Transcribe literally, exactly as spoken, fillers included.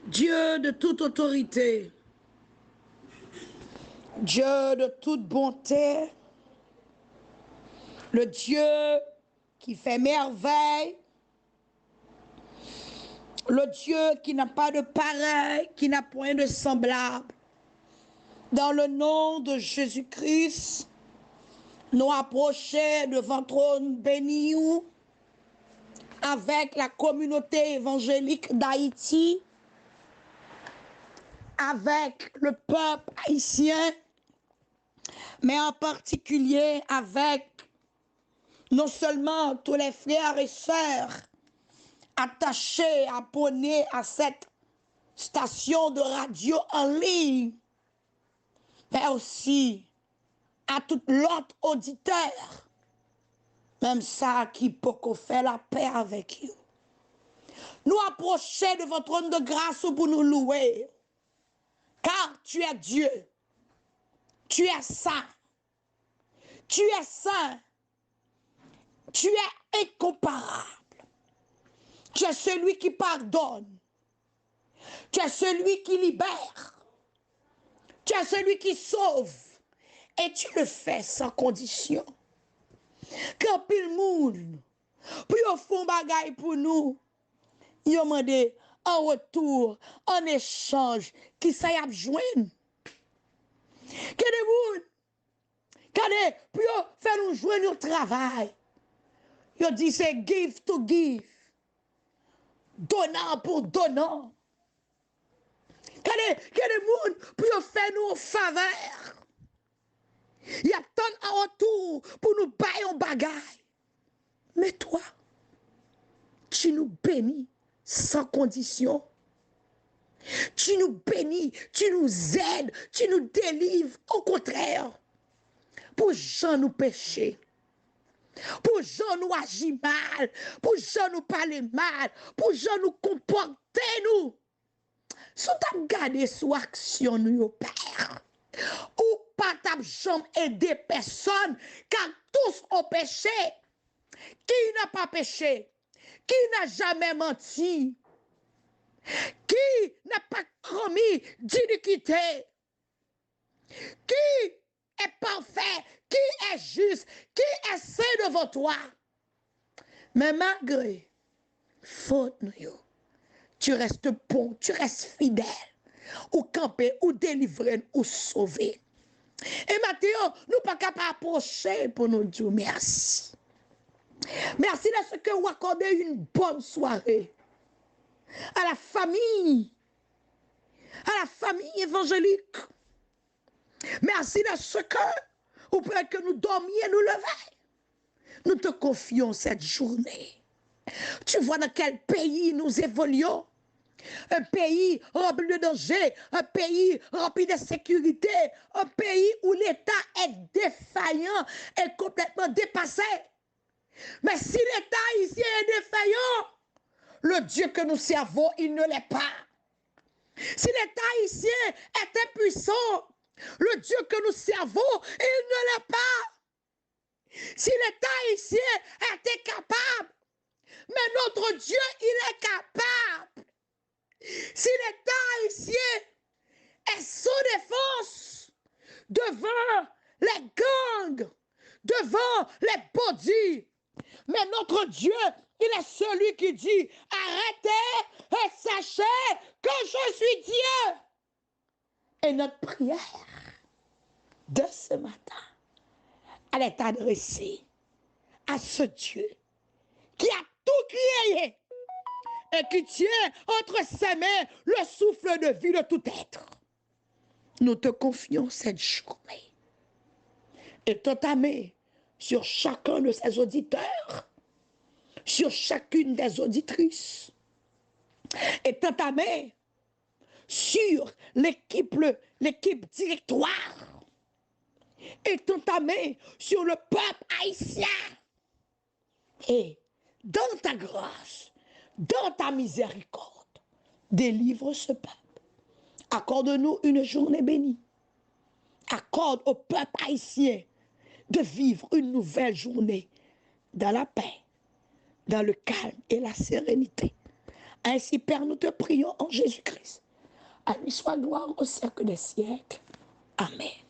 Dieu de toute autorité, Dieu de toute bonté, le Dieu qui fait merveille, le Dieu qui n'a pas de pareil, qui n'a point de semblable. Dans le nom de Jésus-Christ, nou apwoche devan twòn beni ou avèk la kominote evanjelik Dayiti, avèk le pèp ayisyen, men an patikilye avèk non seulement tous les frères et sœurs attachés, abonnés à cette station de radio en ligne, mais aussi à tout lòt oditè, menm sa ki poko fè lapè avèk yo. Nou apwoche devan twòn de gras ou pou nou louwe, car tu es Dieu, tu es saint, tu es saint, tu es incomparable. Tu es celui qui pardonne. Tu es celui qui libère. Tu es celui qui sauve. Et tu le fais sans condition. Gen anpil moun, pou yo fè yon bagay pou nou, yo mande an retou, an echanj, kisa y ap jwenn. Gen de moun, gade, pou yo fè nou jwenn yon travay, yo di se give to give, donan pou donan. Gade, gen de moun, pou yo fè nou yon favè, y ap tann an retou pou nou bay yon bagay. Mais toi, tu nous bénis sans condition. Tu nous bénis, tu nous aides, tu nous délivres. Au contraire, pou jan nou peche, pou jan nou aji mal, pou jan nou pale mal, pou jan nou konpòte nou. Si w t ap gade sou aksyon nou yo, Pè, ou pa t ap janm ede pèsonn, car tous ont péché. Qui n'a pas péché? Qui n'a jamais menti? Qui n'a pas commis d'iniquité? Qui est parfait? Qui est juste? Qui est saint devant toi? Men malgre fot nou yo, tu restes bon, tu restes fidèle. Ou kanpe, ou delivre n, ou sove n. E maten an, nou pa ka pa apwoche pou nou di w mèsi. Merci de ce que vous accordez une bonne soirée à la famille, à la famille évangélique. Merci de ce que ou pèmèt ke nou dòmi e nou leve. Nous te confions cette journée. Tu vois dans quel pays nous évoluons. Un pays rempli de danger, un pays rempli d'insécurité, un pays où l'État est défaillant et complètement dépassé. Mais si l'État haïtien est défaillant, le Dieu que nous servons, il ne l'est pas. Si l'État haïtien est impuissant, le Dieu que nous servons, il ne l'est pas. Si l'État haïtien était capable, mais notre Dieu, il est capable. Si l'État haïtien est sans défense devant les gangs, devant les bandits, mais notre Dieu, il est celui qui dit, arrêtez et sachez que je suis Dieu. Et notre prière de ce matin, elle est adressée à ce Dieu qui a tout créé et qui tient entre ses mains le souffle de vie de tout être. Nous te confions cette journée et t'entamer sur chacun de ces auditeurs, sur chacune des auditrices, et t'entamer sur l'équipe, le- l'équipe directoire, et t'entamer sur le peuple haïtien. Et dans ta grâce, dans ta miséricorde, délivre ce peuple. Accorde-nous une journée bénie. Accorde au peuple haïtien de vivre une nouvelle journée dans la paix, dans le calme et la sérénité. Ainsi, Père, nous te prions en Jésus-Christ. À lui soit gloire au siècle des siècles. Amen.